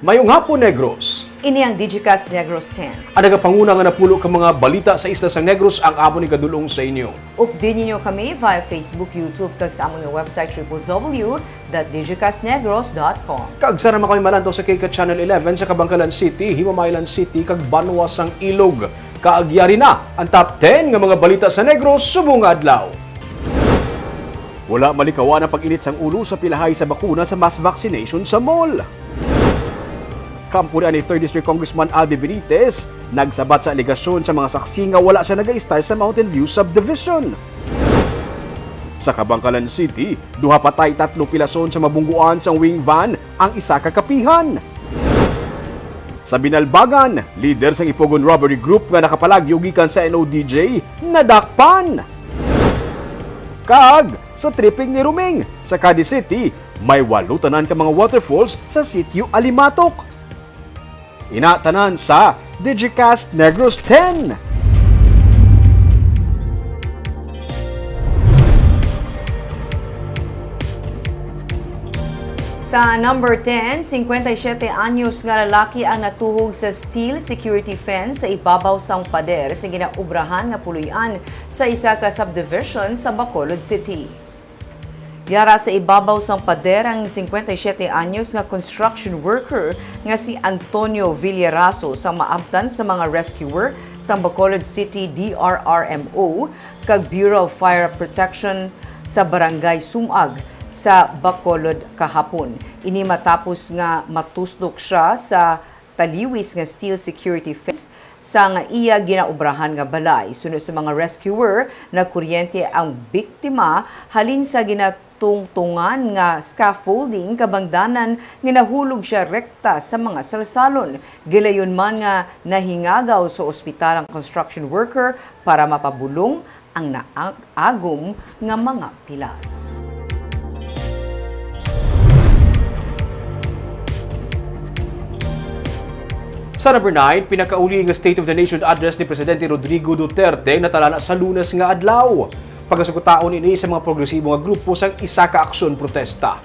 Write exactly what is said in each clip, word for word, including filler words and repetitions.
Mayong hapon, Negros. Ini ang Digicast Negros ten. Ang nagapanguna nga napulo ka mga balita sa isla sang Negros ang amon igadul-ong sa inyo. Updi ninyo kami via Facebook, YouTube, kag sa amon nga website, triple W dot digicastnegros dot com. Kag sa naman kami malantaw sa K C A T Channel eleven sa Kabankalan City, Himamaylan City, kag Banwa sang Ilog. Kag yari na ang top ten nga mga balita sa Negros subong nga adlaw. Wala malikawan ang pag-init sang ulo sa pilahay sa bakuna sa mass vaccination sa mall. Kampo ni anay third District Congressman Ade Benitez nagsabat sa alegasyon sa mga saksi nga wala siya nag-stay sa Mountain View Subdivision. Sa Kabankalan City, duha patay, tatlo pilason sa mabungguan sang wing van ang isa ka kapihan. Sa Binalbagan, lider sang Ipugon Robbery Group nga nakapalagyo gikan sa N O D J, nadakpan. Kag sa tripping ni Ruming, sa Cadiz City, may walo tanan ka mga waterfalls sa Sitio Alimatok. Ina tanan sa Digicast Negros ten. Sa number ten, singkwenta y siyete anyos nga lalaki ang natuhog sa steel security fence sa ibabaw sang pader sa ginaobrahan nga puloy-an sa isa ka subdivision sa Bacolod City. Yara sa ibabaw sang pader ang singkwenta y siyete anyos nga construction worker nga si Antonio Villaraso, sa maabtan sa mga rescuer sang Bacolod City D R R M O kag Bureau of Fire Protection sa Barangay Sumag sa Bacolod kahapon. Ini matapos nga matusdok sia sa taliwis nga steel security fence sang iya ginaobrahan nga balay. Suno sa mga rescuer, nakuryente ang biktima halin sa ginatungtungan nga scaffolding kabangdanan nga nahulog sia rekta sa mga salsalon. Gilayon man nga nahingagaw sa ospital ang construction worker para mapabulong ang naagom nga mga pilas. Sa number nine, pinakauli nga State of the Nation Address ni Presidente Rodrigo Duterte natalana sa Lunes nga adlaw. Pagasugtaon ini sa mga progresibo nga grupo sang isa ka aksyon protesta.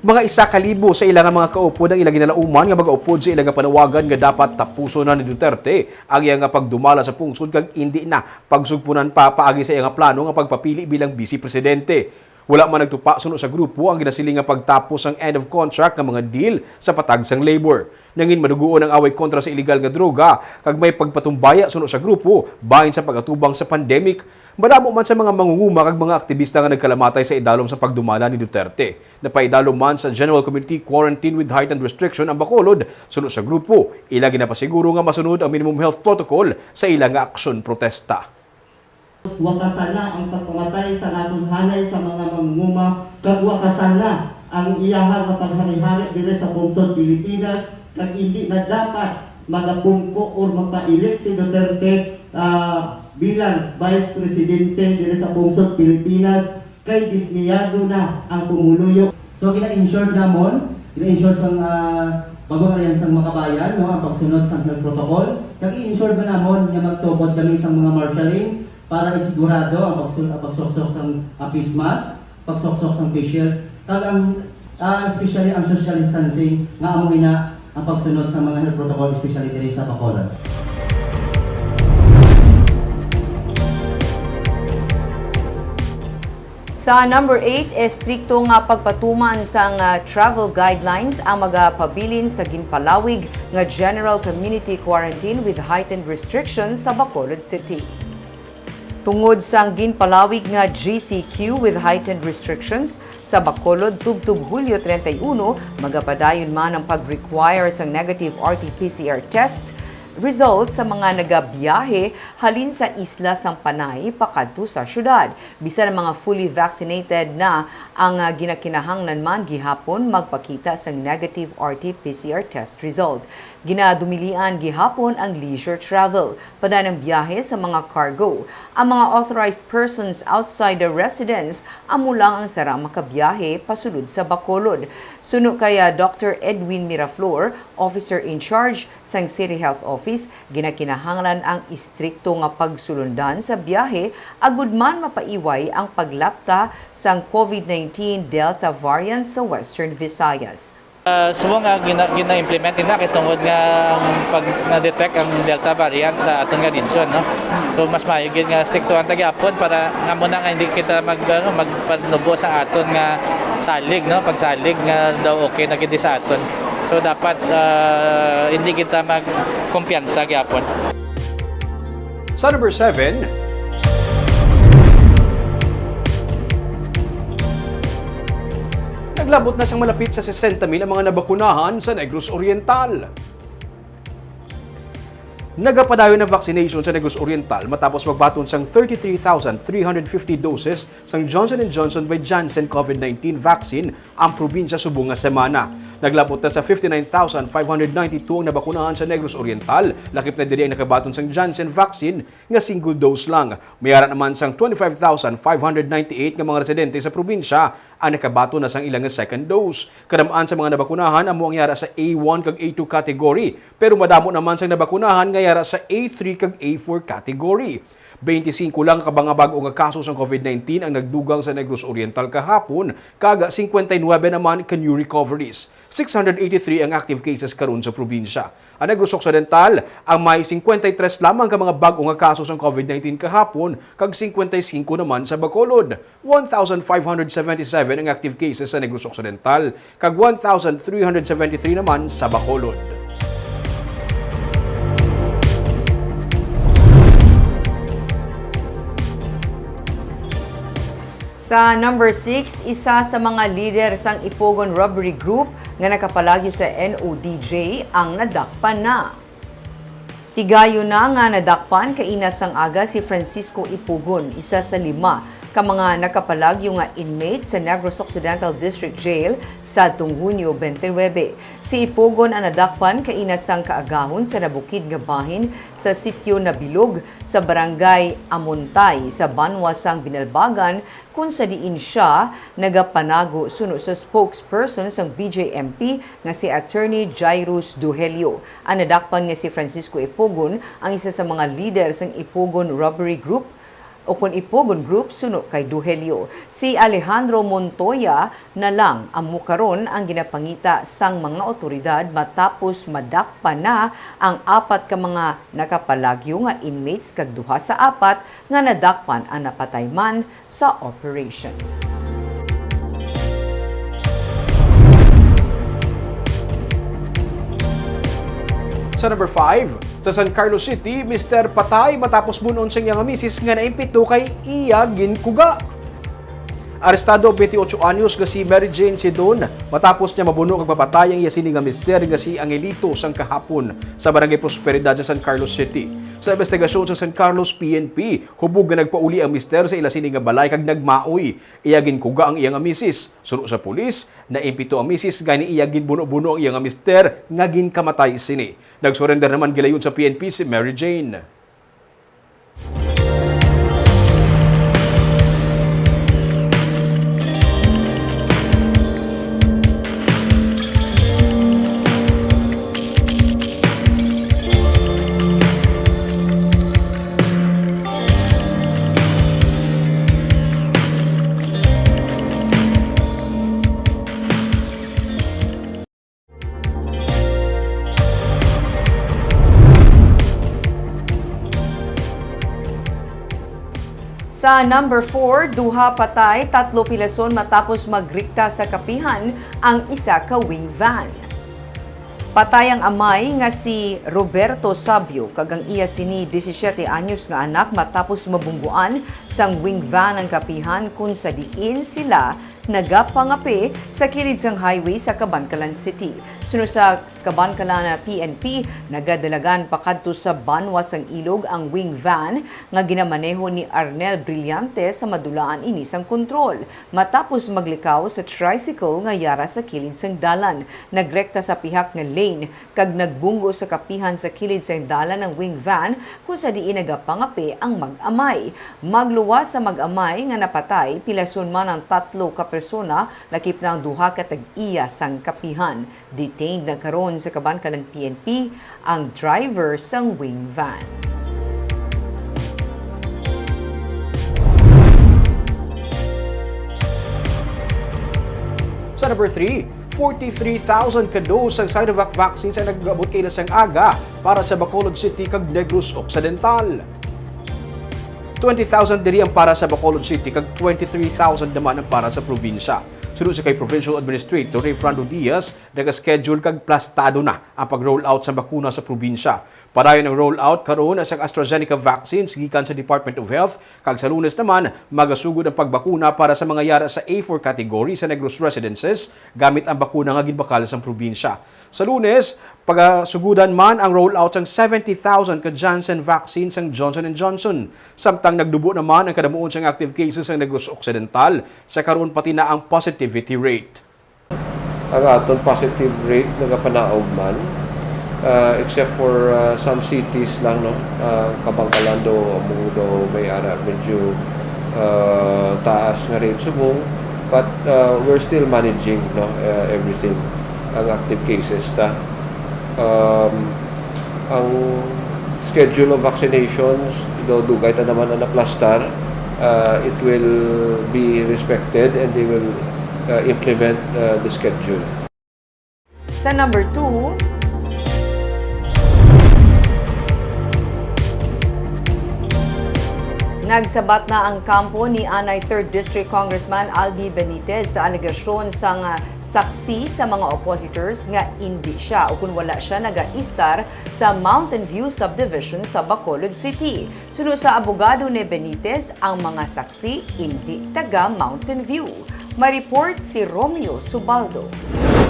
Mga isa ka libo sa ila nga mga kaupod ang ila ginalauman nga magaupod sa ila nga panawagan nga dapat tapuson na ni Duterte ang iya nga pagdumala sa pungsod kag indi na pagsugpunan pa paagi sa iya nga plano nga pagpapili bilang Vice Presidente. Wala man nagtupa suno sa grupo ang ginasiling nga pagtapos sang end of contract nga mga deal sa patag sang labor. Nangin madugoon ang away kontra sa iligal nga droga, kag may pagpatumbaya suno sa grupo bahin sa pag-atubang sa pandemic. Madamo man sa mga mangunguma kag mga aktibista nga nagkalamatay sa idalom sa pagdumala ni Duterte. Napaidalom man sa general community quarantine with heightened restriction ang Bacolod, suno sa grupo. Ila ginapasiguro nga masunod ang minimum health protocol sa ila nga aksyon protesta. Wakasan na ang pagpamatay sa naton hanay sa mga mangunguma, kag wakasan na ang iyaha nga paghari-hari diri sa pungsod Pilipinas, kag indi na dapat magapungko or magpailit si Duterte, ah, bilang Vice Presidente diri sa pungsod Pilipinas, kay dismiyado na ang pumuluyo. So, gina-ensure namon, gina-ensure sang, ah, Bagong Alyansa nga Makabayan, no, ang pagsunod sang health protocol. Kag i-ensure ba namon nga magtukod kami sang mga marshalling para isigurado ang pagsu-, ang pagsuksok sang, ah, face mask, pagsuksok sang face shield, kag ang, ah, especially ang social distancing, nga amo ina ang pagsunod sa mga health protocol, especially diri sa Bacolod. Sa number eight, estrikto nga pagpatuman sang, ah, travel guidelines ang magapabilin sa ginpalawig nga general community quarantine with heightened restrictions sa Bacolod City. Tungod sang ginpalawig nga G C Q with heightened restrictions sa Bacolod tubtob Hulyo treinta y uno, magapadayon man ang pag-require sang negative R T P C R test result sa mga nagabiyahe halin sa isla sang Panay pakadto sa syudad. Bisan ang mga fully vaccinated na ang, ah, ginakinahanglan man gihapon magpakita sang negative R T P C R test result. Ginadumilian gihapon ang leisure travel, padayon ang biyahe sa mga cargo. Ang mga authorized persons outside the residence amo lang ang sara makabiyahe pasulod sa Bacolod. Suno kay, ah, Doctor Edwin Miraflor, officer in charge sang City Health Office, ginakinahanglan ang istrikto nga pagsulundan sa biyahe agud man mapaiway ang paglapta sang COVID nineteen Delta variant sa Western Visayas. Ah, subong nga gina-, gina-implement ina kay tungod nga ang pag na-detect ang Delta variant sa aton nga region, no? So, mas maayo gid nga striktuhan ta gyapon para nga muna nga hindi kita mag-, ano, magpanubo sa aton nga salig, no? Pagsalig nga daw okay na gid sa aton. So, dapat, ah, hindi kita magkumpiyansa gyapon. Sa number seven, naglabot na sang malapit sa sesenta mil ang mga nabakunahan sa Negros Oriental. Nagapadayon ang vaccination sa Negros Oriental matapos magbaton sang thirty-three thousand three hundred fifty doses sang Johnson and Johnson by Janssen COVID nineteen vaccine ang probinsya subong nga semana. Naglabot na sa fifty-nine thousand five hundred ninety-two ang nabakunahan sa Negros Oriental, lakip na diri ang nakabaton sang Janssen vaccine nga single dose lang. May ara naman sang twenty-five thousand five hundred ninety-eight nga mga residente sa probinsya ang nakabaton na sang ila nga second dose. Kadamaan sa mga nabakunahan amo ang yara sa A one kag A two category, pero madamo naman sang nabakunahan nga yara sa A three kag A four category. Twenty-five lang ka mga bag-o nga kaso sang COVID nineteen ang nagdugang sa Negros Oriental kahapon, kag fifty-nine naman ka new recoveries. Six hundred eighty-three ang active cases karon sa probinsya. Ang Negros Occidental ang may fifty-three lamang ka mga bag-o nga kaso sang COVID nineteen kahapon, kag fifty-five naman sa Bacolod. One thousand five hundred seventy-seven ang active cases sa Negros Occidental, kag one thousand three hundred seventy-three naman sa Bacolod. Sa number six, isa sa mga lider sang Ipogon Robbery Group nga nakapalagyo sa N O D J ang nadakpan na. Tigayon na nga nadakpan kaina sang aga si Francisco Ipugon, isa sa lima ka mga nakapalagyo nga inmate sa Negros Occidental District Jail sadtong Hunyo twenty-nine. Si Ipugon ang nadakpan kaina sang kaagahon sa nabukid nga bahin sa Sitio Nabilog sa Barangay Amontay sa banwa sang Binalbagan, kun sa diin sia nagapanago suno sa spokesperson sang B J M P nga si Attorney Jairus Duhelio. Ang nadakpan nga si Francisco Ipugon ang isa sa mga lider sang Ipugon Robbery Group, ukon Ipugon Group suno kay Duhelio. Si Alejandro Montoya na lang amo karon ang ginapangita sang mga awtoridad matapos madakpan na ang apat ka mga nakapalagyo nga inmates kag duha sa apat nga nadakpan ang napatay man sa operation. Sa number five, sa San Carlos City, mister patay matapos bun-on sang iya nga misis nga naimpito kay iya ginkuga. Arestado ang twenty-eight anyos nga si Mary Jane Sidon matapos niya mabuno kag mapatay ang iya sini nga mister nga si Angelito sang kahapon sa Barangay Prosperidad sa San Carlos City. Sa investigasyon sa San Carlos P N P, hubog nga nagpauli ang mister sa ila sini nga balay kag nagmaoy. Iya ginkuga ang iya nga misis. Suno sa pulis, naimpito ang misis gani iya ginbuno-buno ang iya nga mister nga ginkamatay sini. Nagsurrender naman gilayon sa P N P si Mary Jane. Sa number four, duha patay, tatlo pilason matapos magrikta sa kapihan ang isa ka wing van. Patay ang amay nga si Roberto Sabio kag ang iya sini disisiete anyos nga anak matapos mabungguan sang wing van ang kapihan kun sa diin sila nagapangape sa kilid sang highway sa Kabankalan City. Suno sa Kabankalan P N P, nagadalagan pakadto sa banwa sang ilog ang wing van nga ginamaneho ni Arnel Brillante sa madulaan ini sang kontrol. Matapos maglikaw sa tricycle nga yara sa kilid sang dalan, nagrekta sa pihak nga lane kag nagbunggo sa kapihan sa kilid sang dalan ang wing van kung sa diin nagapangape ang mag-amay. Magluwas sa mag-amay nga napatay, pilason man ang tatlo ka persona, lakip na ang duha ka tag-iya sang kapihan. Detained na karon sa Kabankalan P N P ang driver sang wing van. Sa number three, Forty-three thousand ka dose sang Sinovac vaccines ang nag-abot kaina sang aga para sa Bacolod City kag Negros Occidental. Twenty thousand diri ang para sa Bacolod City kag twenty-three thousand naman ang para sa probinsya. Suno sa kay Provincial Administrator Rayfrando Diaz, naka-schedule kag plastado na ang pag-roll out sa bakuna sa probinsya. Padayon ang roll out karon sa AstraZeneca vaccines gikan sa Department of Health, kag sa Lunes naman magasugod ang pagbakuna para sa mga yara sa A four category sa Negros residences gamit ang bakuna nga ginbakal sang probinsya. Sa Lunes, pagasugudan man ang roll out sang seventy thousand ka Janssen vaccine sang Johnson and Johnson, samtang nagdubo naman ang kadamuon sang active cases sang Negros Occidental, sa karon pati na ang positivity rate. Ang aton positive rate nagapanaog man, ah, except for, ah, some cities lang, no? Ah, Kabangkalan do, amo do may ara medyo, ah, taas nga rate subong, but, ah, we're still managing, no, ah, everything, ang active cases ta. Um, ang schedule of vaccinations, do dugay ta naman ang naplastar, ah, it will be respected and they will, ah, implement, ah, the schedule. Sa number two, nagsabat na ang kampo ni anay Third District Congressman Albi Benitez sa alegasyon sang saksi sa mga oppositors nga indi siya o kun wala siya nagaistar sa Mountain View Subdivision sa Bacolod City. Suno sa abogado ni Benitez, ang mga saksi indi taga Mountain View. May report si Romeo Subaldo.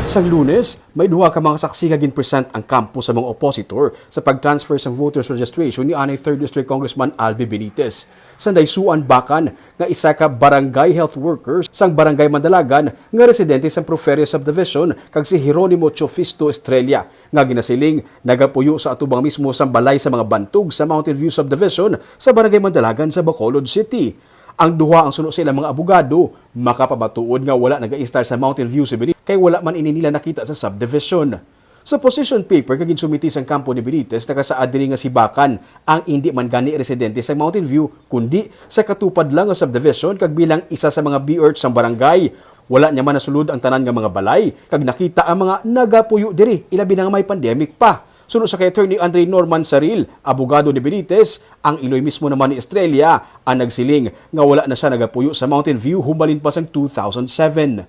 Sang Lunes, may duha ka mga saksi nga ginpresent ang kampo sa mga oppositor sa pag-transfer sang voters registration ni anay Third District Congressman Albi Benitez. Sa Naisuan, Bacan, nga isa ka barangay health worker sang Barangay Mandalagan nga residente sang Proferia Subdivision kag si Jeronimo Chofisto Estrella nga ginasiling nagapuyo sa atubang mismo sang balay sa mga bantog sa Mountain View Subdivision sa Barangay Mandalagan sa Bacolod City. Ang duha ang suno sa ilang mga abogado makapamatuod nga wala nagaistar sa Mountain View si Benitez kay wala man ini nila nakita sa subdivision. Sa position paper nga ginsumiti sang kampo ni Benitez, nakasaad diri nga si Bacan ang indi man gani residente sa Mountain View, kundi sa katupad lang nga subdivision kag bilang isa sa mga B R H sang barangay. Wala niya man nasulod ang tanan nga mga balay kag nakita ang mga nagapuyo diri, ilabi na nga may pandemic pa. Suno sa kay Attorney Andre Norman Saril, abogado ni Benitez, ang iloy mismo naman ni Estrella ang nagsiling nga wala na siya nagapuyo sa Mountain View hubalin pa sang two thousand seven.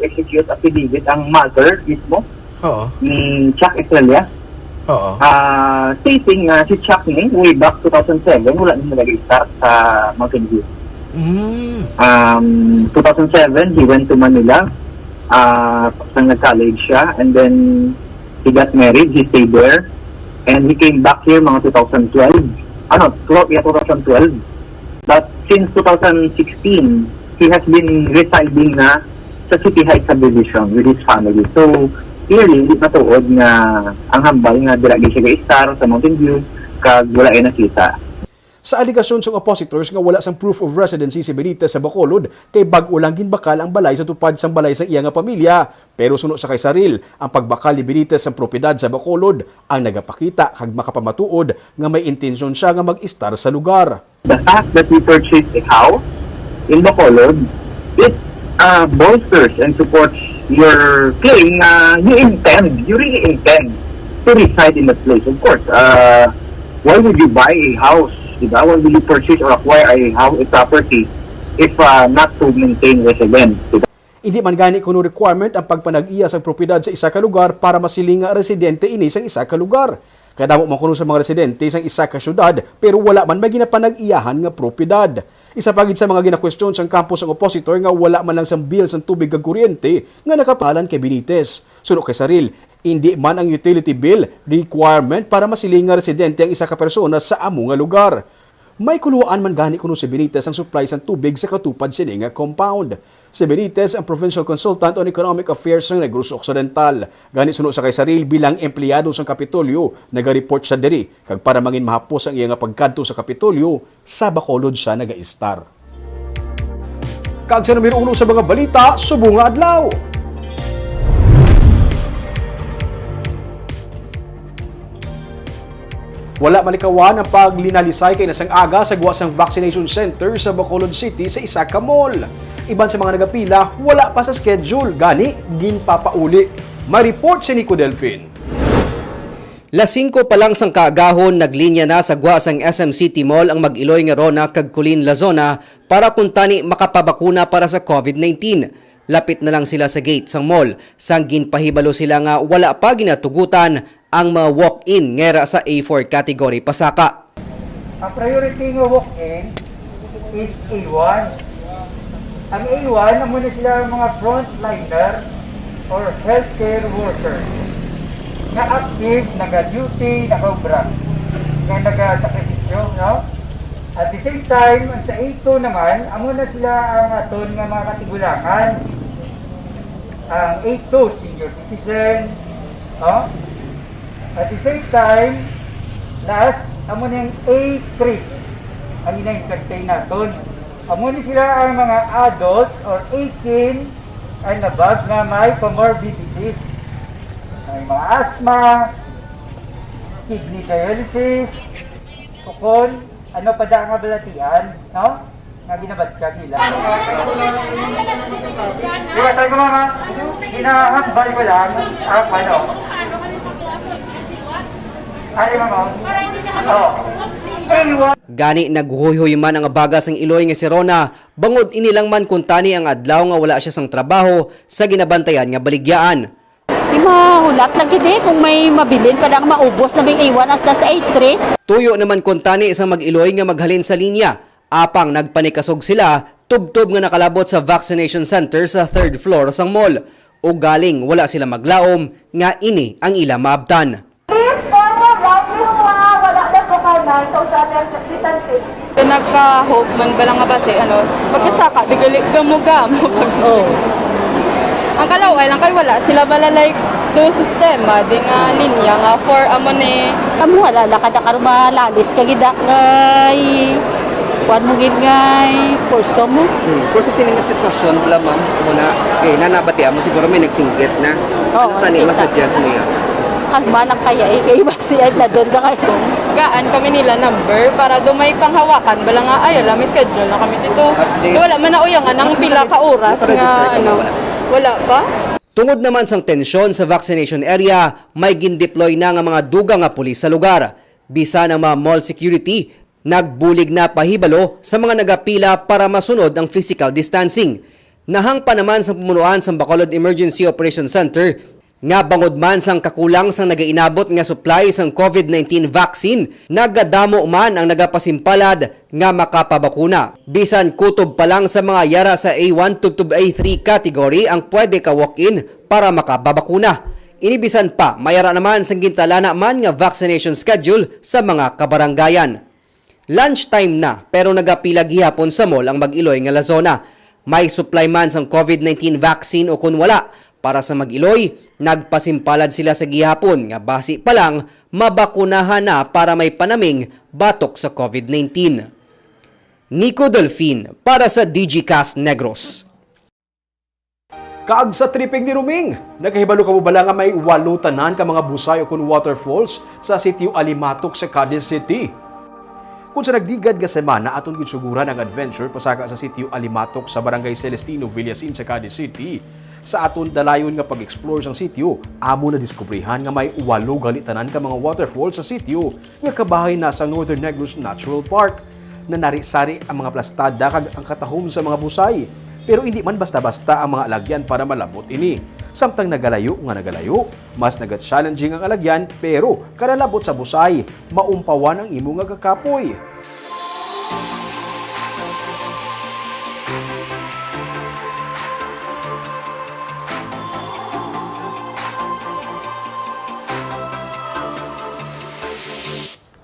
Execute affidavit ang mother mismo Oo. ni Chuck Estrella. Oo. Ah, stating nga si Chuck ni way back two thousand seven wala na nag-start sa Mountain View. Mm. Um, two thousand seven, he went to Manila. Uh, nag-college siya, and then he got married, he stayed there, and he came back here mga two thousand twelve. Ano, twelve, yeah, two thousand twelve. But since two thousand sixteen, he has been residing na sa City Heights subdivision with his family. So, clearly, hindi matuod nga ang hambal nga dira gyud siya ga-start sa Mountain View, kag wala ay nakita. Sa alegasyon sang oppositors nga wala sang proof of residency si Benitez sa Bacolod kay bag-o lang ginbakal ang balay sa tupad sang balay sang iya nga pamilya, pero suno sa kay Saril, ang pagbakal ni Benitez sang propiedad sa Bacolod ang nagapakita kag makapamatuod nga may intensyon siya nga mag-istar sa lugar. The fact that we purchased a house in Bacolod, it uh, bolsters and supports your claim na you intend, you really intend to reside in that place. Of course, uh, why would you buy a house? Diba? Why would you purchase or acquire a house, a property, if uh, not to maintain residence? Diba? Hindi man gani kuno requirement ang pagpanag-iya sang propiedad sa isa ka lugar para masiling nga residente ini sang isa ka lugar. Kadamo man kuno sa mga residente sang isa ka syudad pero wala man may ginapanag-iyahan nga propiedad. Isa pa gid sa mga ginakwestiyon sang kampo sang oppositor nga wala man lang sang bill sang tubig kag kuryente nga nakapangalan kay Benitez. Suno kay Saril, indi man ang utility bill requirement para masiling nga residente ang isa ka persona sa amo nga lugar. May kuluhaan man gani kuno si Benitez ang supply sang tubig sa katupad sini nga compound. Si Benitez ang Provincial Consultant on Economic Affairs sang Negros Occidental. Gani suno sa kay Saril bilang empleyado sang Kapitolyo, nagareport siya diri kag para mangin mahapos ang iya nga pagkadto sa Kapitolyo, sa Bacolod siya nagaistar. Kag sa numero uno sa mga balita subong nga adlaw. Wala malikawan ang paglinalisay kay nasang aga sa guwa sang vaccination center sa Bacolod City sa isa ka mall. Iban sa mga nagapila, wala pa sa schedule, gani ginpapauli. May report si Nico Delfin. Las singko pa lang sang kaagahon, naglinya na sa gwa sang S M City Mall ang mag-iloy nga Rona kag Colleen Lazona para kuntani makapabakuna para sa COVID nineteen. Lapit na lang sila sa gate sang mall sang ginpahibalo sila nga wala pa ginatugutan ang mga walk-in nga yara sa A four category pasaka. Ang priority nga walk-in is A one. Ang A one, amo na sila ang mga frontliner or healthcare worker nga active, nag-duty, nag-obra, nga nagasakripisyo, no? At the same time, ang sa A two naman, amo na sila ang aton nga mga katigulangan. Ang A two, senior citizen, no? At the same time, last, amo na yung A three, ang ina-entertain naton. Amo ni sila ang mga adults or eighteen and above nga may comorbidities. May mga asthma, kidney dialysis, ukon, ano pa da nga balatian, no? Nga ginabatyag nila. Kaya tayo, mama, hinahambal ko lang ang ano. Ay, mama. Oh. Iwan. Gani, naghuyhoy man ang abaga sang iloy nga si Rona, bangod ini lang man kuntani ang adlaw nga wala siya sang trabaho sa ginabantayan nga baligyaan. Di mahulat lang gid eh, kung may mabilin pa lang maubos na may iwan hasta sa A three. Tuyo naman kuntani sa mag-iloy nga maghalin sa linya, apang nagpanikasog sila tubtob nga nakalabot sa vaccination center sa third floor sang mall. Ugaling wala sila maglaom nga ini ang ila maabtan. Please, forward lang yung mga wala na sa kanan, social distancing. Nagka-hope man ba lang nga basi, ano, pagkasaka, di gali, gamo-gamo. Oo. Ang kalaway lang kay wala sila bala, like, do sistema, di nga linya nga for amo ni. Amo wala lang kada karon malalis ka gid, ah, kay kuan mo gid ngay, pulso mo. Hmm. Pero sa sini nga sitwasyon, wala, ma'am, muna, eh, nanabatian mo, siguro may nagsinggit na. Oo, ano tani, kita. Masuggest mo yan? Kalma lang kaya eh, kay basi ay na doon ka kayo. Gaan kami nila number para do may panghawakan. Bala nga, ay, alam, may schedule na kami dito. At least, do wala man nauyangan ang pila ka oras nga, ano, wala pa. Tungod naman sang tensyon sa vaccination area, may gindeploy na nga mga dugang nga pulis sa lugar. Bisan ang mga mall security, nagbulig na pahibalo sa mga nagapila para masunod ang physical distancing. Nahang pa naman sa pumunuan sa Bacolod Emergency Operation Center nga bangod man sang kakulang sang nagainabot nga supply sang COVID nineteen vaccine, nagadamo man ang nagapasimpalad nga makapabakuna. Bisan kutob pa lang sa mga yara sa A one tubtob A three category ang pwede ka walk-in para makababakuna. Ini bisan pa, may ara naman sang gintalana man nga vaccination schedule sa mga kabarangayan. Lunch time na, pero nagapila gihapon sa mall ang mag-iloy nga Lazona. May supply man sang COVID nineteen vaccine o kon wala, para sa mag-iloy, nagpasimpalad sila sa gihapon nga basi pa lang mabakunahan na para may panaming batok sa COVID nineteen. Nico Delfin para sa Digicast Negros. Kaag sa tripping ni Ruming, nakahibalo ka mo bala nga may walo tanan ka mga busay o kon waterfalls sa sitio Alimatok sa Cadiz City? Kung sa nagligad nga semana aton ginsuguran ang adventure pasaka sa sitio Alimatok sa Barangay Celestino, Villasin sa Cadiz City, sa aton dalayon nga pag-explore sang sitio, amo nadiskubrihan nga may walo gali tanan ka mga waterfalls sa sitio nga kabahin na sa Northern Negros Natural Park. Nanari-sari ang mga plastada kag ang katahom sa mga busay, pero indi man basta-basta ang mga alagyan para malabot ini. Samtang nagalayo nga nagalayo, mas naga-challenging ang alagyan, pero kada labot sa busay, maumpawan ang imo nga kakapoy.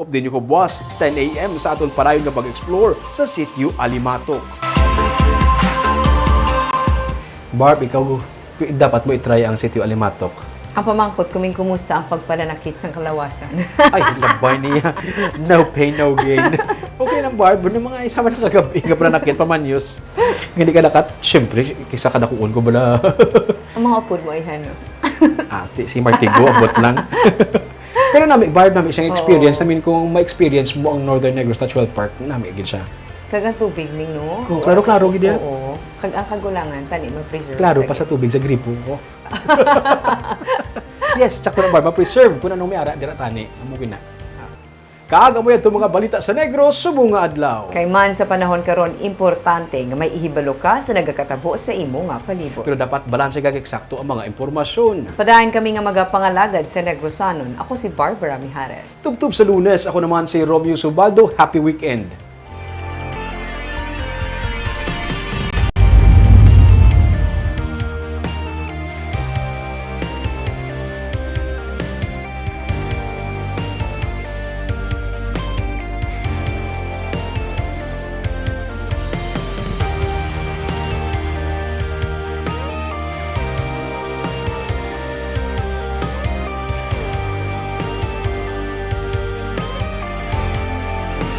Update niyo ko buwas, ten A M, sa aton padayon nga pag-explore sa Sitio Alimatok. Barb, ikaw, dapat mo i-try ang Sitio Alimatok. Ang pamangkot ko, Ming, kumusta ang pagpananakit sang kalawasan? Ay, labay niya. No pain, no gain. Okay lang, Barb. Ano mga isa man kagabi, nga pananakit, pamanyos. Hindi ka nakat, siyempre, kisa kadakuon ko bala. Ang mga upod mo, ay, ano? Ate, si Martigo, abot lang. Pero nami, Barb, nami siyang experience. Oo. I mean, kung ma-experience mo ang Northern Negros Natural Park, nami gid siya. Kag ang tubig, Ming, no? Oh, klaro-klaro gid yan. Oo. Kag ang kagulangan, tani, ma-preserve. Klaro pa sa tubig sa gripo ko. Yes, tsaka na ba, ma-preserve kung anong may ara dira tani. Amo gina. Kag amo yan itong mga balita sa Negros subong nga adlaw. Kay man sa panahon karon, importante nga may ihibalo ka sa nagakatabo sa imo nga palibot. Pero dapat balanse kag eksakto ang mga impormasyon. Padayon kami nga magapangalagad sa Negrosanon. Ako si Barbara Mijares. Tubtob sa Lunes, ako naman si Romeo Subaldo. Happy weekend.